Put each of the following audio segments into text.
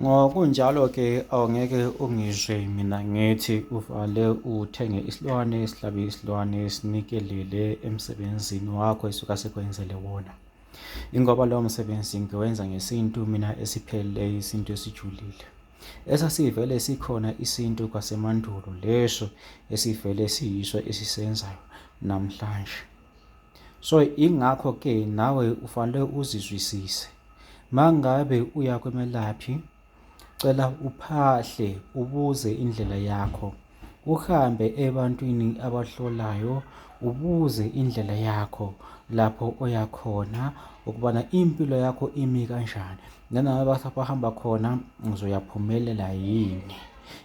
Ngokunjalo-ke awungeke ungizwe mina ngithi uvale uthenge isilwane, sihlabe isilwane sinikelele emsebenzini wakho esuka sikwenzele wona. Ingoba lowo msebenzi ngiwenza ngesintu mina esipheleleyo, isintu esijulile. Esasivele sikhona isintu kwasemandulo leso esivele siyiso esisenzayo namhlanje. So ingakho ke nawe ufanele uzizwisise. Mangabe uya kwemelaphi, cela uphahle ubuze indlela yakho. Uhambe ebantwini abahlolayo ubuze indlela yakho lapho oya khona ukubana impilo yakho imi kanjani. Nanoma bahamba khona uzoyaphumelela yini.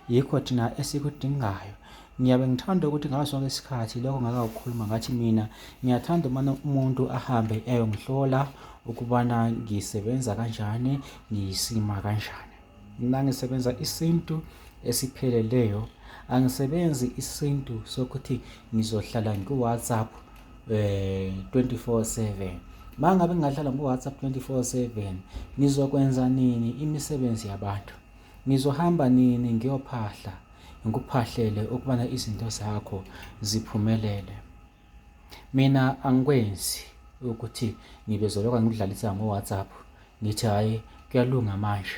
Yikho thina esikudingayo. Ngiyabe ngithanda ukuthi ngaso sonke isikhathi lokho ngakakukhuluma ngathi mina ngiyathanda umane umuntu ahambe eyongihlola ukubana ngisebenza kanjani, ngiyisima kanjani. Mina ngisebenza isintu esipheleleyo, angisebenzi isintu sokuthi ngizohlala ngiku-WhatsApp 24/7. Uma ngabe ngingahlala ngu-WhatsApp 24/7 ngizokwenza nini imisebenzi yabantu? Ngizohamba nini ngiyophahla? Ngikuphahlele ukubana izinto zakho ziphumelele. Mina angikwenzi ukuthi ngibezoloka ngikudlalisa ngo-WhatsApp ngithi hhayi kuyalunga manje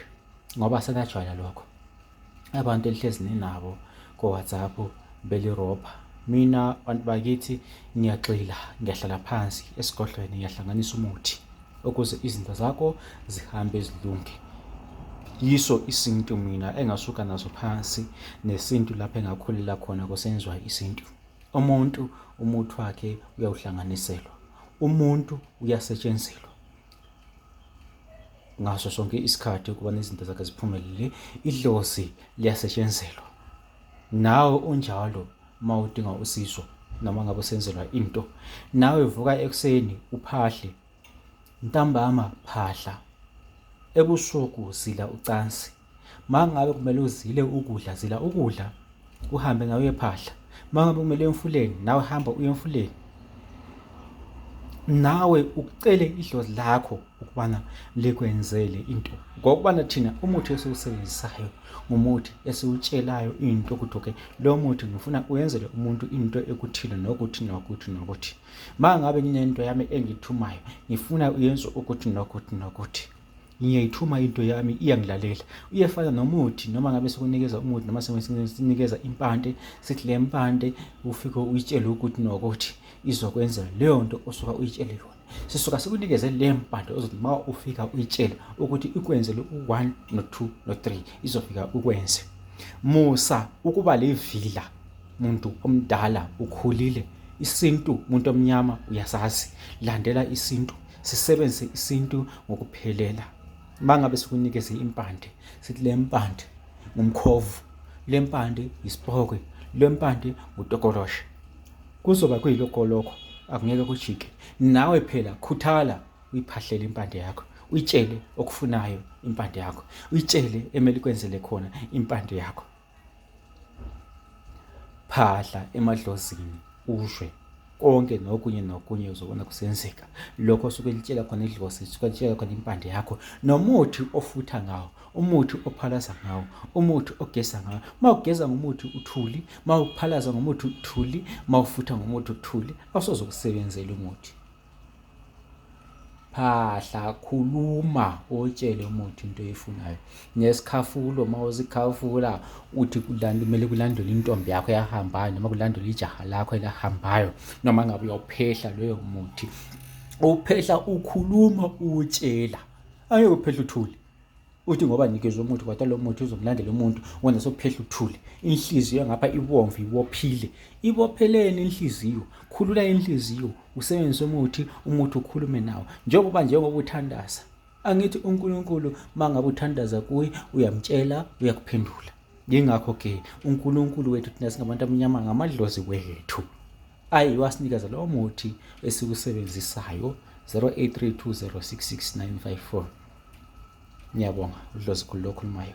ngoba senajwayela lokho. Abantu elihlezi ninabo ko-WhatsApp belirobha. Mina bantu bakithi ngiyagxila, ngiyahlala phansi esigodlweni ngiyahlanganisa umuthi. Ukuze izinto zakho zihambe zilunge. Yiso isintu mina engasuka naso phansi nesintu lapho engakhulela khona kusenziwa isintu. Umuntu umuthi wakhe uyawuhlanganiselwa, umuntu uyasetshenzelwa ngaso sonke isikhathi ukuba nezinto zakhe ziphumelele. Idlozi liyasetshenzelwa, nawe unjalo uma udinga usizo noma ngabe usenzelwa into, nawe vuka ekuseni uphahle, ntambama phahla, ebusuku zila ucansi. Uma ngabe kumele uzile ukudla, zila ukudla, uhambe nawe uyephahla. Uma ngabe kumele emfuleni, nawe hamba uye emfuleni, nawe ucele idlozi lakho ukubana likwenzele into, ngokubana thina umuthi esiwusebenzisayo ngumuthi esiwutshelayo into ukuthi okay, lo muthi ngifuna uyenzele umuntu into ekuthile nokuthi nokuthi nokuthi. Uma ngabe nginento yami engithumayo, ngifuna uyenze ukuthi nokuthi nokuthi, ngiyayithuma into yami, iyangilalela. Uyefana nomuthi, noma ngabe sikunikeza umuthi noma sinikeza impande, sithi le mpande ufike uyitshele ukuthi nokuthi izokwenza leyo nto osuka uyitshele yona. Sisuka sikunikeze le mpande ozothi uma ufika uyitshele ukuthi ikwenzele u-1 no-2 no-3, izofika ukwenze. Musa ukuba levila, muntu omdala ukhulile. Isintu muntu omnyama uyasazi, landela isintu, sisebenzise isintu ngokuphelela. Uma ngabe sikunikeze impande, sithi le mpande ngumkhovu, le mpande yisipokwe, le mpande ngutokoloshe, kuzoba kuyilokho lokho, akungeke kujike. Nawe phela khuthala uyiphahlele impande yakho, uyitshele okufunayo impande yakho, uyitshele emele ikwenzele khona impande yakho. Phahla emadlozini uzwe konke nokunye nokunye, uzobona kusenzeka lokho osuke litshela khona idlozi, suke litshela khona impande yakho, nomuthi ofutha ngawo, umuthi ophalaza ngawo, umuthi ogeza ngawo. Uma ugeza ngomuthi uthuli, uma uphalaza ngomuthi uthuli, uma ufutha ngomuthi uthuli, awusoze ukusebenzela umuthi. Phahla, khuluma, utshele umuthi into oyifunayo. Nesikhafulo uma usikhafula uthi kumele kulandelwe intombi yakho eyahambayo noma kulandelwe ijaha lakho elahambayo, noma ngabe uyawuphehla loyo muthi, uphehla ukhuluma utshela, angeke uphehla uthule uthi ngoba nikezwe umuthi kodwa lo muthi uzomlandela umuntu, wena sokuphehla uthule. Inhliziyo ngapha ibomvu ibophile, ibopheleni inhliziyo, khulula inhliziyo, usebenzise umuthi, umuthi ukhulume nawo njengoba uthandaza. Angithi uNkulunkulu uma ngabe uthandaza kuye uyamtshela, uyakuphendula. Yingakho ke uNkulunkulu wethu thina singabantu abamnyama ngamadlozi wethu ayi wasinikeza lowo muthi esiwusebenzisayo. 0832066954. Ngiyabonga, udlozi khulu lokhulumayo.